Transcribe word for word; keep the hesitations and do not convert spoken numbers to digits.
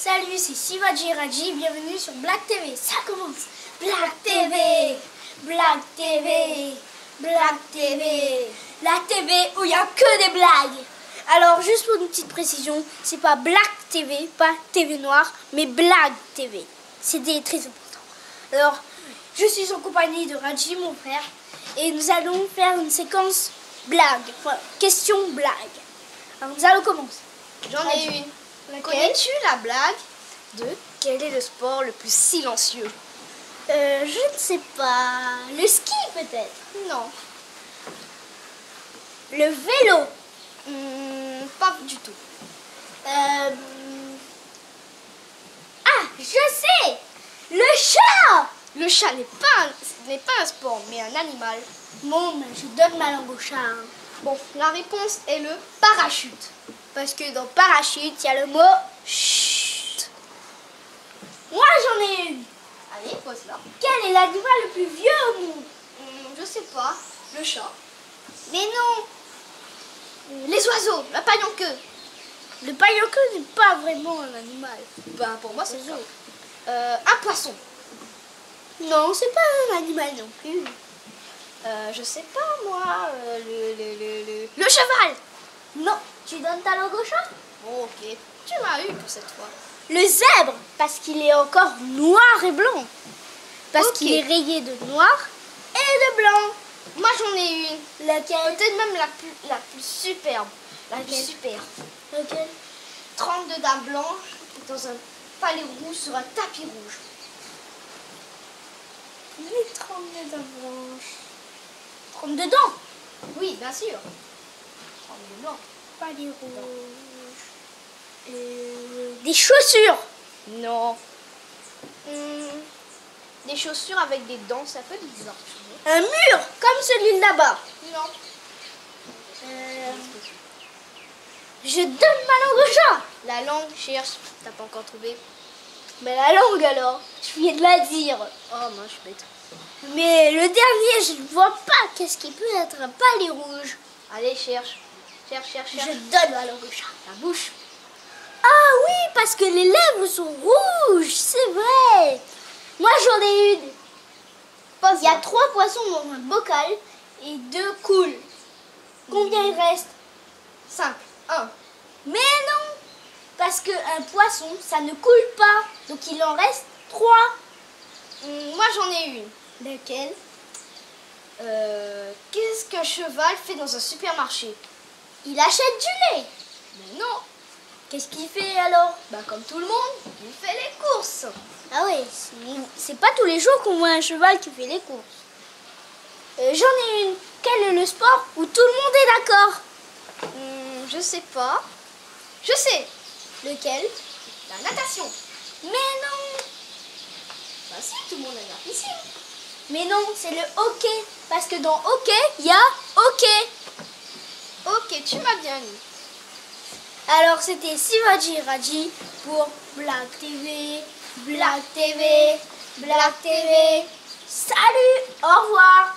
Salut, c'est Sivaji Raji, bienvenue sur Black T V. Ça commence. Black T V, Black T V, Black T V. La T V où il y a que des blagues. Alors, juste pour une petite précision, c'est pas Black T V, pas T V noir, mais Black T V. C'était très important. Alors, je suis en compagnie de Raji, mon frère, et nous allons faire une séquence blague, enfin, question blague. Alors, nous allons commencer. J'en ai une. Laquelle ? Connais-tu la blague de quel est le sport le plus silencieux ? Euh, je ne sais pas. Le ski, peut-être ? Non. Le vélo ? Hmm, pas du tout. Euh, Ah, je sais ! Le chat ! Le chat n'est pas un, n'est pas un sport, mais un animal. Bon, ben, je donne ma langue au chat, hein. Bon, la réponse est le parachute. Parce que dans parachute, il y a le mot chut. Moi, j'en ai une. Allez, pose-la. Quel est l'animal le plus vieux au monde ? Hmm, je sais pas. Le chat. Mais non. Les oiseaux, la paille en queue. Le paille en queue n'est pas vraiment un animal. Ben, pour moi, c'est le chat. Euh, un poisson. Non, c'est pas un animal non plus. Euh, je sais pas, moi, euh, le, le, le, le, le cheval. Non, tu donnes ta langue au chat ? Bon, ok, tu m'as eu pour cette fois. Le zèbre, parce qu'il est encore noir et blanc. Parce qu'il est rayé de noir et de blanc. Ok. Moi, j'en ai une. Laquelle ? Peut-être même la plus, la plus superbe. Laquelle ? La plus super. Laquelle ? Trente-deux dames blanches dans un palais rouge sur un tapis rouge. Les trente-deux dames blanches. Trente-deux dents. Oui, bien sûr. Trente-deux dents. Palais rouge. Euh, des chaussures. Non. Hmm, des chaussures avec des dents, c'est un peu bizarre, tu vois. Un mur, comme celui là-bas. Non. Euh, je donne ma langue au chat. La langue, cherche, t'as pas encore trouvé. Mais la langue alors, je viens de la dire. Oh, mince, je suis bête. Mais le dernier, je ne vois pas. Qu'est-ce qui peut être un palais rouge ? Allez, cherche. Cherche, cherche, cherche. Je donne ma langue au chat. La bouche. Ah oui, parce que les lèvres sont rouges, c'est vrai. Moi, j'en ai une. Pose-la. Il y a trois poissons dans un bocal et deux coulent. Combien il reste ? Cinq. Un. Mais non, parce qu'un poisson, ça ne coule pas. Donc il en reste trois. Hmm, moi, j'en ai une. Laquelle ? Euh, qu'est-ce qu'un cheval fait dans un supermarché ? Il achète du lait. Mais non. Qu'est-ce qu'il fait alors ? Bah, comme tout le monde, il fait les courses. Ah ouais, c'est, c'est pas tous les jours qu'on voit un cheval qui fait les courses. Euh, j'en ai une. Quel est le sport où tout le monde est d'accord ? Hmm, je sais pas. Je sais. Lequel ? La natation. Mais non. Bah si, tout le monde aime la piscine. Mais non, c'est le hockey. Parce que dans hockey, il y a hockey. Ok, tu m'as bien eu. Alors, c'était Sivaji Raji pour Black T V, Black T V, Black T V. Salut, au revoir.